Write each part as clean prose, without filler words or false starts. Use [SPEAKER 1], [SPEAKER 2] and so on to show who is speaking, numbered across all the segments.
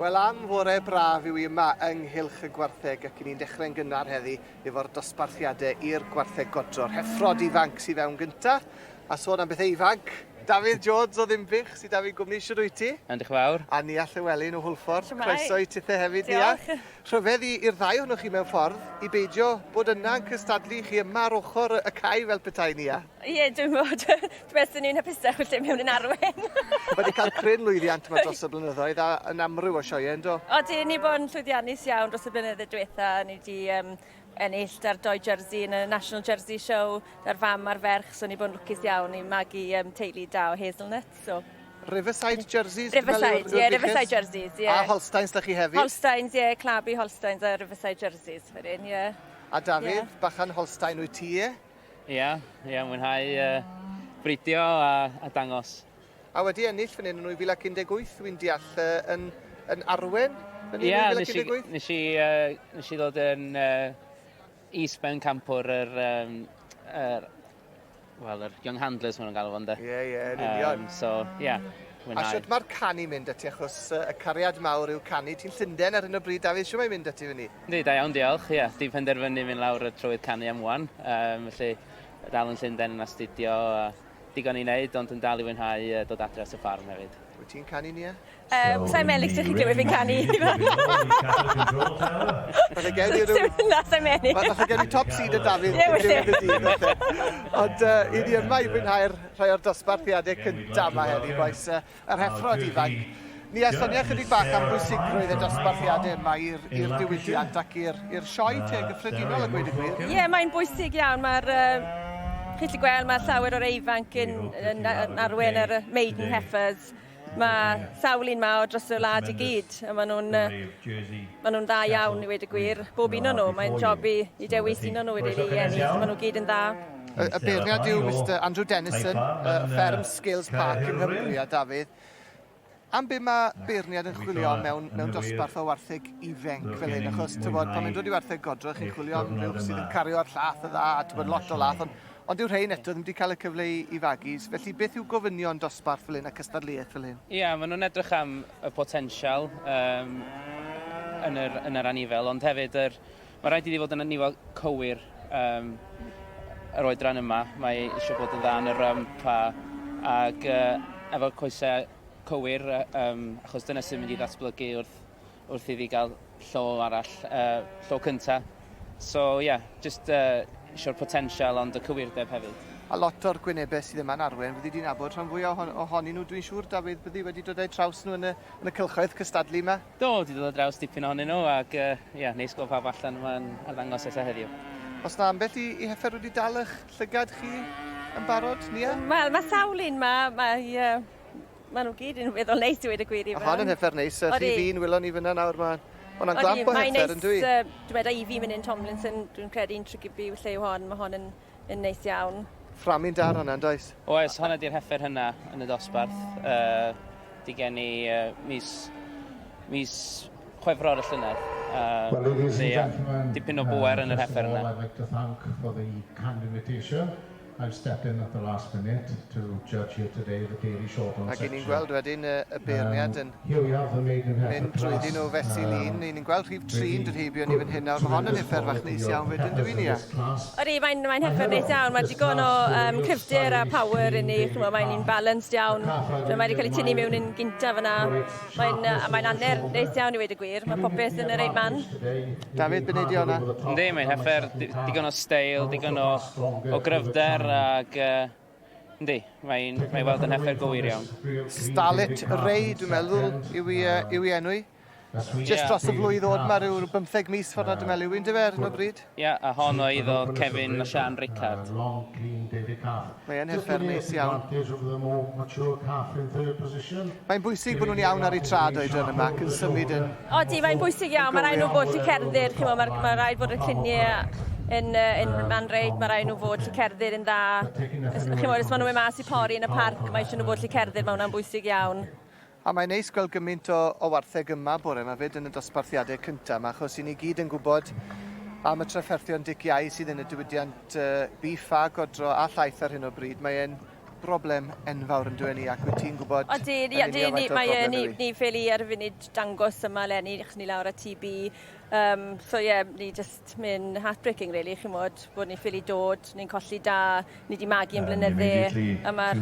[SPEAKER 1] Wel am fore braf yw i yma yng Nghylch y Gwartheg ac i ni'n dechrau'n gynnar heddi efo'r dosbarthiadau i'r gwartheg godro'r heffrod ifanc sydd fewn gynta a sôn am bethau ifanc Dafydd Jones o Ddinbych sydd 'da fi gwmni, shwd wyt ti?
[SPEAKER 2] Iawn, diolch yn fawr.
[SPEAKER 1] A Nia Llywelyn o Hwlffordd.
[SPEAKER 3] Shwmae?
[SPEAKER 1] Croeso i tithe hefyd, Nia.
[SPEAKER 3] Diolch.
[SPEAKER 1] Rhyfedd i, i'r ddau ohonoch chi mewn ffordd, i beidio bod yna yn cystadlu chi yma ar ochr y cae fel petai, Nia.
[SPEAKER 3] Ie, dwi'n bod. Dwi'n meddwl swn i'n hapusach felly mewn yn arwen.
[SPEAKER 1] Wedi cael cryn lwyddiant yma dros y blynyddoedd a yn amryw o sioeau, yndo?
[SPEAKER 3] Odi, ni bod yn llwyddiannus iawn dros y blynyddoedd diwetha. Ni wedi um, ennill da'r doi jersey yn y National Jersey Show, da'r fam a'r ferch, so ni bod yn lwcus iawn i magu um, teulu da o hazelnuts. So.
[SPEAKER 1] Riverside jerseys?
[SPEAKER 3] Riverside, ie, yeah, Riverside jerseys, ie. Yeah.
[SPEAKER 1] A Holsteins da chi hefyd?
[SPEAKER 3] Holsteins, ie, yeah, Clabu Holsteins a Riverside jerseys, wedyn, ie. Yeah.
[SPEAKER 1] A Dafydd,
[SPEAKER 3] yeah.
[SPEAKER 1] bachan Holstein wyt ti, ie?
[SPEAKER 2] Ie, yeah, ie, yeah, mwynhau uh, bridio a, a dangos.
[SPEAKER 1] A wedi ennill fan hyn yn 2018, wy'n deall, uh, yn, yn arwen fan hyn
[SPEAKER 2] Ie,
[SPEAKER 1] yn
[SPEAKER 2] nes i,
[SPEAKER 1] 2018?
[SPEAKER 2] nes i, uh, nes i ddod yn uh, is-bencampwr yr, um, yr, wel, yr Young Handlers maen nhw'n galw fo, ynde?
[SPEAKER 1] Ie, ie, yn union.
[SPEAKER 2] Um, so, ie, yeah,
[SPEAKER 1] A
[SPEAKER 2] mwynhau.
[SPEAKER 1] shwt mae'r canu mynd ati, achos uh, y cariad mawr yw canu. Ti'n Llundain ar hyn o bryd, Dafydd, shwt mae'n mynd ati fyny?
[SPEAKER 2] Yndi, da iawn, diolch. Ie, yeah, di penderfynu mynd lawr y trywydd canu am wan. Um, felly, dal yn Llundain yn astudio a digon i wneud, ond yn dal i fwynhau uh, dod adre at y ffarm hefyd.
[SPEAKER 1] Wyt ti'n canu, Nia?
[SPEAKER 3] Um, Sa'n meddwl sut chi'n clywed fi'n canu.
[SPEAKER 1] Falle gen i ryw...
[SPEAKER 3] Na, sa'n meddwl.
[SPEAKER 1] Falle gen i top seed y Dafydd.
[SPEAKER 3] Ie, felly.
[SPEAKER 1] Diwedd y dydd, falle. Ond uh, i ni yma i fwynhau'r rhai o'r dosbarthiadau cyntaf yma heddi, boes. Uh, yr heffrod ifanc. Ni a sonia chydig bach am bwysigrwydd y dosbarthiadau yma i'r diwydiant ac i'r sioe te gyffredinol a gweud y gwir.
[SPEAKER 3] Ie, yeah, mae'n bwysig iawn. Mae'r uh, chi'n gallu gweld mae llawer o'r ifanc yn, yn, yn arwen ar y maiden heifers. Mae sawl un ma o dros y wlad i gyd, a maen nhw'n ma nhw'n dda iawn i weud y gwir. Bob un o'n nhw, mae'n job i, i dewis un o'n nhw wedi i ennill, maen nhw gyd yn dda.
[SPEAKER 1] Y, y beirniad yw Mr Andrew Dennison, uh, Fferm Skills Park yng Nghymru a Dafydd. Am be mae beirniad yn chwilio mewn, mewn dosbarth o wartheg ifanc fel hyn, achos tybod, pan mae'n dod i wartheg godro, chi'n chwilio am rywch sydd yn cario ar llath y dda, a tybod, lot o lath, ond, ond yw'r rhain eto ddim wedi cael y cyfle i, i fagu. Felly beth yw gofynion dosbarth fel hyn a cystadleuaeth fel hyn?
[SPEAKER 2] Ie, yeah, maen nhw'n edrych am y potensial um, yn, yr, yn yr anifel, ond hefyd yr, mae rhaid iddi fod yn anifel cywir um, yr oedran yma. Mae eisiau bod yn dda yn y rump a, ag uh, efo'r coesau cywir, um, achos dyna sy'n mynd i ddatblygu wrth, wrth iddi gael llo arall, uh, llo cynta. So ie, yeah, just uh, eisiau'r potensial ond y cywirdeb hefyd.
[SPEAKER 1] A lot o'r gwynebau sydd yma'n arwen, fyddi di'n nabod rhan fwyaf ohonyn nhw, dwi'n siŵr, Dafydd, byddi wedi dod â'u traws nhw yn y, yn y cylchoedd cystadlu yma?
[SPEAKER 2] Do, wedi dod ar draws dipyn ohonyn nhw ac uh, yeah, neis gweld pawb allan yma'n arddangos eto heddiw.
[SPEAKER 1] Os na ambell i, i heffer wedi dal eich llygad chi yn barod, Nia?
[SPEAKER 3] Wel, mae sawl un ma, mae, uh, ma nhw gyd yn weddol neis i weud y gwir i
[SPEAKER 1] A hon yn heffer neis, y rhif un welon ni fyna nawr, mae hwnna'n glamp o heffer yn dwi?
[SPEAKER 3] Dwi'n meddwl i fi mynd yn Tomlinson, dwi'n credu'n Trygybi yw lle yw hon, mae hon yn, yn neis iawn.
[SPEAKER 1] Fframyn da ar hwnna, yn does?
[SPEAKER 2] Oes, honna di'r heffer hynna yn y dosbarth. Uh, di geni uh, mis, mis Chwefror y llynedd. Uh,
[SPEAKER 4] Well, ladies and
[SPEAKER 2] yeah,
[SPEAKER 4] gentlemen,
[SPEAKER 2] dipyn o bwer yn yr
[SPEAKER 4] first of
[SPEAKER 2] heffer
[SPEAKER 4] all,
[SPEAKER 2] yna.
[SPEAKER 4] I'd like to thank for the kind invitation. I've stepped in at the last minute to judge here today the Dairy Shorthorn
[SPEAKER 1] Ac i ni'n
[SPEAKER 4] section.
[SPEAKER 1] gweld wedyn y, y beirniad yn
[SPEAKER 4] Here we have the maiden heifer
[SPEAKER 1] mynd trwyddyn nhw
[SPEAKER 4] class.
[SPEAKER 1] fesul un. Ni'n gweld rhif 3 yn dod heibio ni fan hyn nawr. Mae hon yn heffer fach neis iawn wedyn, dwi ni, ia?
[SPEAKER 3] Odi, mae'n mae heffer neis iawn. Mae digon o um, cryfder a power yn ei, ch'mo, mae'n un balanced iawn. Mae wedi cael ei tynnu mewn yn gynta fyna. Mae'n uh, mae'n aner neis iawn i weud y gwir. Mae popeth yn y reit man.
[SPEAKER 1] Dafydd, be nei di honna?
[SPEAKER 2] Yndi, mae'n heffer digon o steil, digon o, o gryfder ac uh, yndi, mae'n mae weld yn heffer gywir iawn.
[SPEAKER 1] Starlet Ray, dwi'n meddwl, yw i, uh, yw i enw i. Just
[SPEAKER 2] Ie.
[SPEAKER 1] dros y flwydd oed, mae rhyw 15 mis ffordd na dwi'n meddwl yw un dyfe ar hyn o bryd.
[SPEAKER 2] Ie, a hon o eiddo Kevin a Sian Rickard.
[SPEAKER 4] Long, clean dairy calf.
[SPEAKER 1] Mae yn heffer neis iawn.
[SPEAKER 4] Advantage of the more mature calf in third position.
[SPEAKER 1] Mae'n bwysig bod nhw'n iawn ar eu trad oedran yma ac yn symud yn...
[SPEAKER 3] Odi, mae'n bwysig iawn. Mae rhaid nhw fod lle cerdded, ch'mo, mae ma rhaid bod y cluniau yn, uh, yn man reit, mae rhaid nhw fod lle cerdded yn dda. Ch'mo, os maen nhw'n mynd mas i pori yn y parc, mae eisiau nhw fod lle cerdded, mae hwnna'n bwysig iawn.
[SPEAKER 1] A mae'n neis gweld gymaint o, o wartheg yma bore yma fyd yn y dosbarthiadau cyntaf yma, achos i ni gyd yn gwybod am y trafferthion diciau sydd yn y diwydiant uh, beef a godro a llaeth ar hyn o bryd. Mae'n broblem enfawr yn dweud ni, ac wyt ti'n gwybod...
[SPEAKER 3] Odi, ni, ni, ni, mae e, ni, ni ffili ar y funud dangos yma eleni, achos ni lawr â TB. So ie, yeah, ni just mynd heartbreaking really, chi'n mod, bod ni ffili dod, ni'n colli da, ni di magu yn blynydde, a mae'r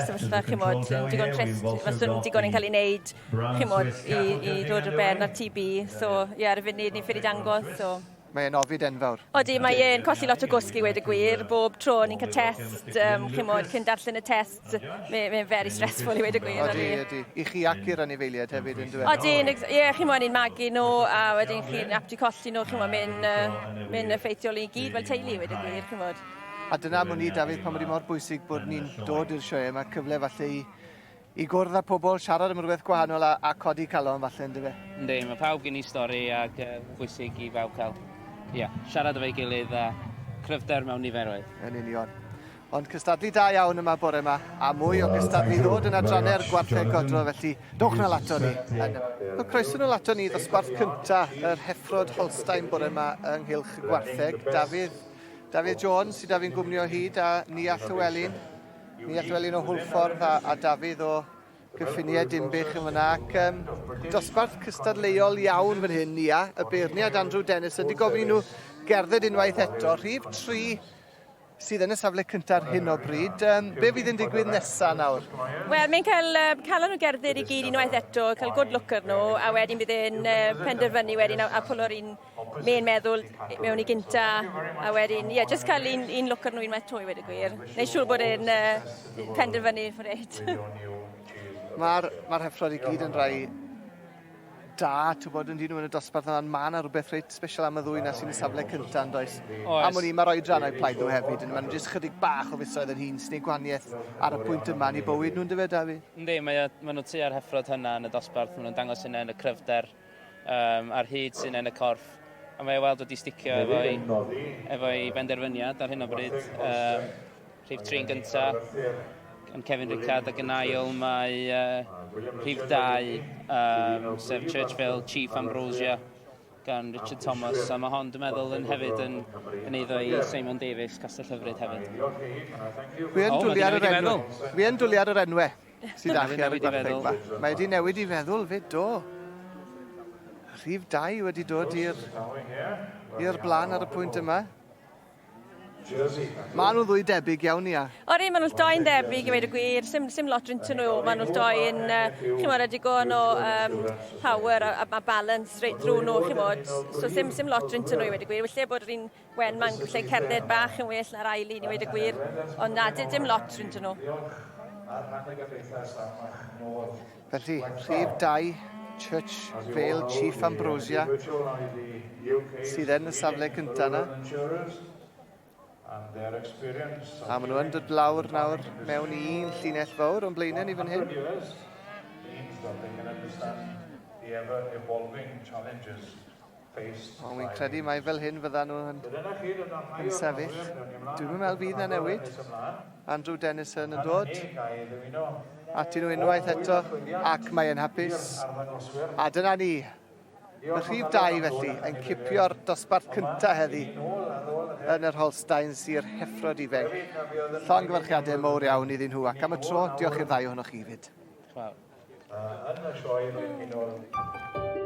[SPEAKER 3] sefyllfa, chi'n mod, yn digon trist, faswn digon yn cael ei wneud, chi'n mod, i ddod o ben ar TB. So ie, yeah, ar y funud ni'n ffili dangos, so...
[SPEAKER 1] Mae e'n ofid enfawr.
[SPEAKER 3] Odi, mae e'n colli lot o gwsg i weud y gwir. Bob tro ni'n cael test, chi'n mod, cyn darllen y test, mae'n mae very stressful i weud y gwir.
[SPEAKER 1] Odi, odi. I chi ac i'r anifeiliaid hefyd yn dweud.
[SPEAKER 3] Odi, ie, chi'n mod, ni'n magu nhw, a wedyn chi'n apt i colli nhw, chi'n mod, mae'n mae'n effeithiol i gyd fel teulu i weud y gwir, chi'n mod.
[SPEAKER 1] A dyna am wn i, Dafydd, pan bod hi mor bwysig bod ni'n dod i'r sioe yma, cyfle falle i gwrdd â pobl, siarad am rhywbeth gwahanol a codi calon falle, ynddo fe?
[SPEAKER 2] Yndi, mae pawb gen i stori ac bwysig i bawb cael yeah, siarad efo'i gilydd a cryfder mewn niferoedd.
[SPEAKER 1] Yn union. Ond cystadlu da iawn yma bore yma, a mwy o cystadlu ddod yn adrannau'r gwartheg godro, felly dowch nôl ato ni. Wel, croeso nôl ato ni ddosbarth cynta yr Heffrod Holstein bore yma ynghylch y gwartheg. Dafydd Jones sydd â fi'n gwmni o hyd a Nia Llywelyn. Nia Llywelyn o Hwlffordd a Dafydd o gyffiniau Dinbych yn fyna. Ac dosbarth cystadleuol iawn fan hyn, Nia. Y beirniad Andrew Dennis ydy gofyn i nhw gerdded unwaith eto. Rhif 3 sydd yn y safle cyntaf ar hyn o bryd. Be fydd yn digwydd nesaf nawr?
[SPEAKER 3] Wel, mae'n cael nhw gerdded i gyd unwaith eto, cael good look ar nhw, a wedyn bydd e'n penderfynu wedyn a pwlo'r un mae'n meddwl mewn i gynta, a wedyn, ie, yeah, just cael un look ar nhw unwaith to i weud y gwir. Neu siŵr bod e'n penderfynu reit.
[SPEAKER 1] Mae'r heffrod i gyd yn rhai da, ti'n bod yn dyn nhw yn y dosbarth yna, mae yna rhywbeth reit special am y ddwy na sy'n y safle cyntaf yn does?
[SPEAKER 2] Oes.
[SPEAKER 1] Am wn i, mae'r oedran o'i plaid nhw hefyd, yn maen nhw jyst chydig bach o fisoedd yn hŷn sy'n ei gwahaniaeth ar y pwynt yma yn eu bywyd nhw'n dyfe, Dafi?
[SPEAKER 2] Yndi, mae nhw tua'r heffrod hynna yn y dosbarth, maen nhw'n dangos hynna yn y cryfder a'r hyd sy'n yn y corff. A mae o weld wedi sticio efo'i benderfyniad ar hyn o bryd. Rhif 3 yn gyntaf yn Kevin Rickard ac yn ail mae rhif 2, sef Churchville Chief Ambrosia gan Richard Thomas. A mae hon, dwi'n meddwl, yn hefyd yn eiddo i Simon Davies, Castell Hyfryd hefyd.
[SPEAKER 1] Fi yn
[SPEAKER 2] O, mae
[SPEAKER 1] dwlu
[SPEAKER 2] 'di
[SPEAKER 1] ar yr
[SPEAKER 2] newid i
[SPEAKER 1] enw.
[SPEAKER 2] feddwl.
[SPEAKER 1] Fi yn dwlu ar yr enwau sydd â
[SPEAKER 2] Mae 'di
[SPEAKER 1] chi ar y
[SPEAKER 2] newid i
[SPEAKER 1] gwartheg
[SPEAKER 2] feddwl.
[SPEAKER 1] ma. Mae wedi newid i feddwl fyd, do. Rhif 2 wedi dod i'r blaen ar y pwynt yma. Maen nhw'n ddwy debyg iawn, ia.
[SPEAKER 3] Odi, maen nhw'n doi'n debyg i weud y gwir. Sim lot rhwngthyn nhw. Maen nhw'n doi'n, chi'n mod, digon o power a balance reit drwy nhw, chi'n mod. So sim lot rhwngthyn nhw i weud y gwir. Felly bod yr un wen ma'n lle cerdded bach yn well na'r ail un i weud y gwir. Ond na, dim lot rhwngthyn nhw.
[SPEAKER 1] Felly, rhif 2, Church Vale Chief Ambrosia, sydd yn y safle cyntaf yna. A maen nhw yn dod lawr nawr mewn i un llinell fawr o'n blaenau ni fan hyn. Ond wy'n credu mai fel hyn fyddan nhw yn sefyll. Dwi'n meddwl fydd na newid. Andrew Dennison yn dod atyn nhw unwaith eto, ac mae e'n hapus. A dyna ni. Y rhif 2 felly yn cipio'r dosbarth cyntaf heddi yn yr Holsteins i'r heffrod ifanc. Llongyfarchiadau mowr iawn iddyn nhw, ac am y tro, diolch i'r ddau ohonoch chi fyd.
[SPEAKER 2] Diolch yn fawr.
[SPEAKER 5] Yn y sioe frenhinol.